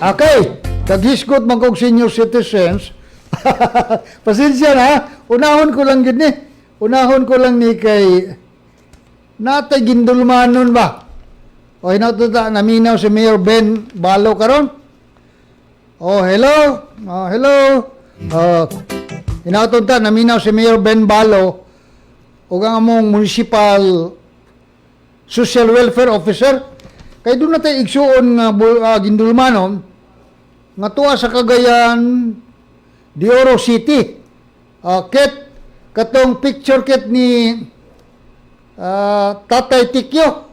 Okay, kaghisgot man kog senior citizens. Pasensya na, unahon ko lang gid ni. Unahon ko lang ni kay natay gindulmanon ba? O hinato ta naminaw si Mayor Ben Balo karon. Oh, hello. Oh, hello. Oh, hinato ta naminaw si Mayor Ben Balo ug ang among municipal social welfare officer kay doon na tayo igsuon nga gindulmanon nga tuwa sa Cagayan de Oro City. Ket katong picture ket ni Tatay Tikyo.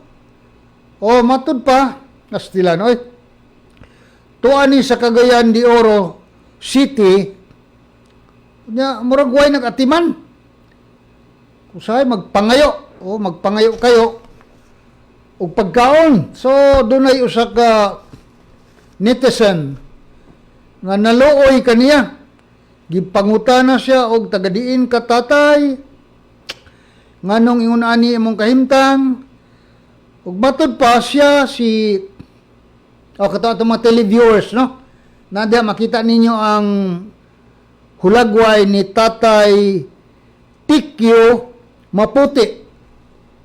O matud pa nastilan oy. Tuwa ni sa Cagayan de Oro City nya murag way nag-atiman. Usahay magpangayo o magpangayo kayo og pagkaon. So dunay usa ka netizen nga naluoy kaniya. Gipangutana siya og taga-diin ka, tatay? Nganong ingon ani imong kahimtang? Ug matud pa siya si o kato atong mga televiewers, no? Na diha makita ninyo ang hulagway ni Tatay Tikyo Maputi.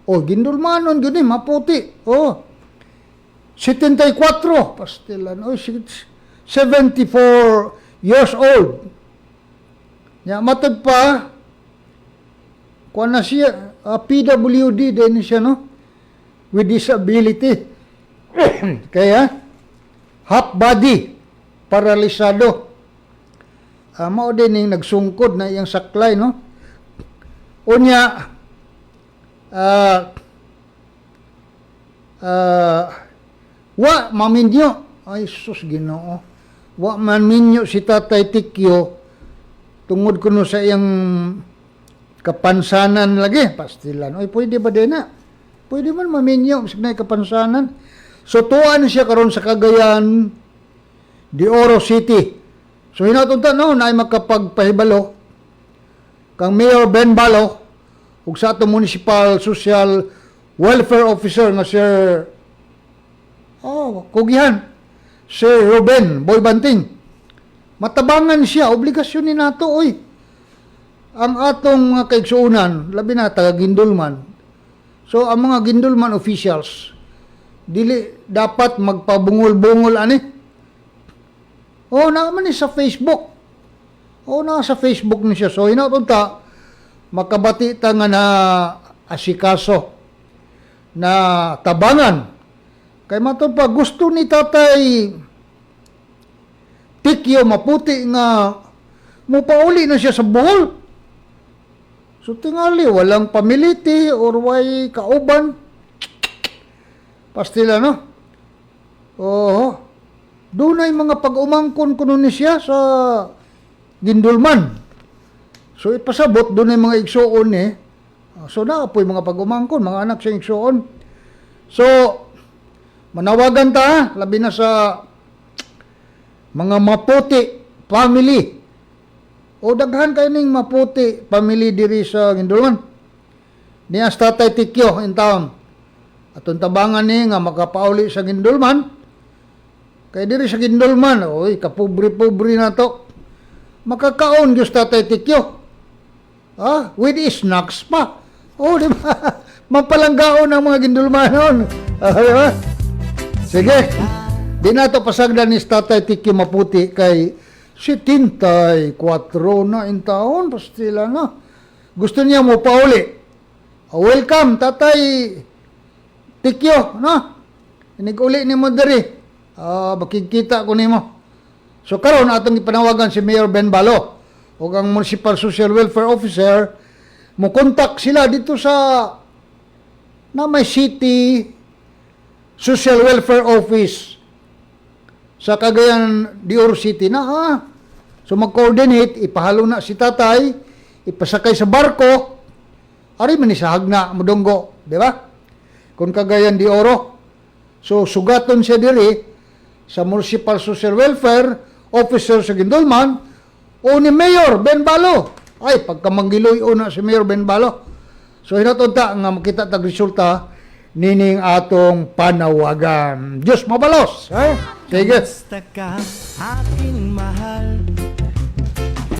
Oh, gindulmanon gyud ni maputi. Oh. 74 pastilan. Oh, 74 years old. Ya matud pa kuan na siya, PWD din siya, no, with disability. Kaya half body paralisado. Mao din ning nagsungkod na iyang saklay, no. Unya wa maminyo, ay sus Ginoo, wa maminyo si Tatay Tikyo tungod kuno sa iyang kapansanan lagi, pastilan. Oy, pwede ba din na? Pwede man maminyo bisag naay kapansanan. So tuwa ni siya karon sa Cagayan de Oro City. So hinaton ta, no, naay makapagpahibalo kang Mayor Ben Balo ug sa atong Municipal Social Welfare Officer nga Sir, oh, kugihan, Sir Ruben Boy Banting. Matabangan siya, obligasyon ni nato oy. Ang atong mga kaigsuonan, labi na taga Gindulman. So ang mga Gindulman officials dili dapat magpabungol-bungol ani. Oh, naa man ni sa Facebook. Oh, naa sa Facebook ni siya. So hinaton ta makabati ta nga na asikaso na tabangan. Kay matud pa gusto ni Tatay Tikyo Maputi nga mupauli na siya sa Bohol. So tingali walang pamiliti or way kauban. Pastila, no? Oo. Dunay mga pag-umangkon kuno ni siya sa Gindulman. So ipasabot dunay mga igsuon ni. So naa po'y mga pag-umangkon, mga anak sa igsuon. So manawagan ta labi na sa mga Maputi family. O daghan kay ning Maputi family diri sa Gindulman. Niya sa Tatay Tikyo in town. Atong tabangan ni nga makapauli sa Gindulman. Kay diri sa Gindulman, oy, kapobre-pobre na to. Makakaon gyud sa Tatay Tikyo. Ah, with snacks pa. Oh, di ba? Mapalanggaon ang mga Gindulmanon. Ah, di ba? Sige. Di na to pasagdan ni Tatay Tikyo Maputi kay 74 na in taon, pastila na. Gusto niya mo pauli. Ah, welcome, Tatay Tikyo, no? Inig-uli ni mo diri. Ah, makikita ko nimo. So karon atong ipanawagan si Mayor Ben Balo ug ang Municipal Social Welfare Officer, mo kontak sila dito sa na may City Social Welfare Office sa Cagayan de Oro City na ah. So mag-coordinate, ipahalo na si tatay, ipasakay sa barko, ari man ni sa Jagna mudunggo, di ba? Kung Cagayan de Oro. So sugaton siya diri sa Municipal Social Welfare Officer sa Gindulman o ni Mayor Ben Balo. Ay, pagkamanggiloy na si Mayor Ben Balo. So hinaton ta nga makita tag resulta nining atong panawagan. Diyos mabalos. Eh? Sige. Kamusta ka, aking mahal?